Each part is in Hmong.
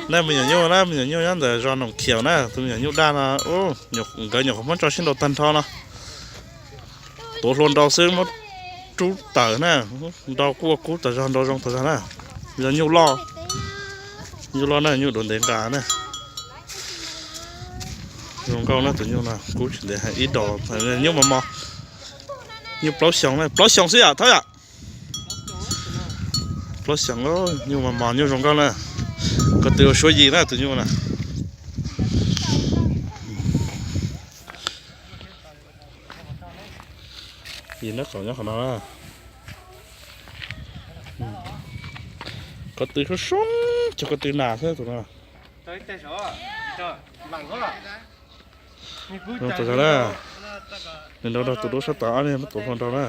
Na me nyuam nyuj na, me nyuam nyuj nyob ntawm zos Noom Khiaum na, tus me nyuam nyuj daj no, nkawd nyuam qhuav muab tso sib nraus tag nrho no. Tuav hlua nrau xwb muab rub tawm na, nrau kuj ua kub tas zog, nrau zoo tas zog na. Yog nyuj loj, nyuj loj na, nyuj duav ntev nqa na. Zoo nkauj na tus nyuj no, kub tsis ntev heev, ib dos, nyuj mos mos. Nyuj plaub xyoos na, plaub xyoos xwb yom, thawj yom. Plaub xyoos, nyuj mos mos, nyuj zoo nkauj na. Ko tw ua suab yim na tus nyuj na. Yim nab qaum nyob qhov no na. Ko tw soob soob, cog ko tw nas xwb tus no. Zoo tas zog na. Nws nrau nrog tus dub sab tod, ob niag muab tuav hlua nrau na.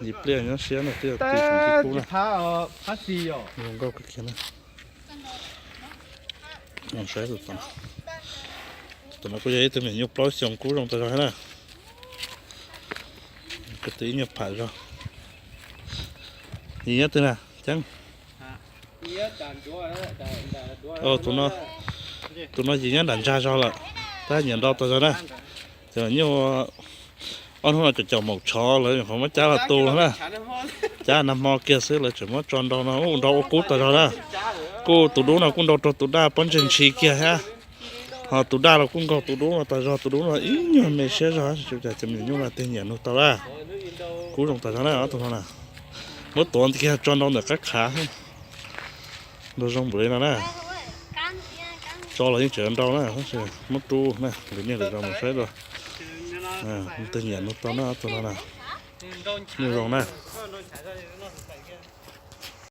Yim pliaj nyob siab na, twb yog tw tsoom tib kub na. Zoo nkauj kawg kiag na. Saib tus no, tus no kuj yog ib tug me nyuam nyuj plaub xyoos kub zoo tas zog na. Ko tw ib nyuag pham zog. Yim nyob twg na Ceeb? Tus no, tus no yim nyob nram ntsag zog lawm, tab nyiam nrau tas zog na. Cov nyuj ob hnub no cov caum maum tshov lawv nyuam qhuav muab cab los tu na. Cab nag hmo kiag xwb lawv tseem muab tso nrau no, nrau ua kub tas zog na. Kuj tus dub no kuj nrau rau tus daj pob ntseg ntshis kiag thiab. Ho tus daj los kuj nkaug tus dub no tas zog, tus dub no ib nyuag me siab zog, cas cov me nyuam nyuj no tig nyiam nug tau lawm. Kub zoo tas zog na ob tug no na. Muab tuav kiag tso nrau ntawm qab khav. Nrau zoo npaum li no na. Tso los yeej tseem nrau na, tab sis muab rub na, lwm niaj lwm zaus mus saib dua. Tig nyiam nug tau na ob tug no na. Nyuj zoo na.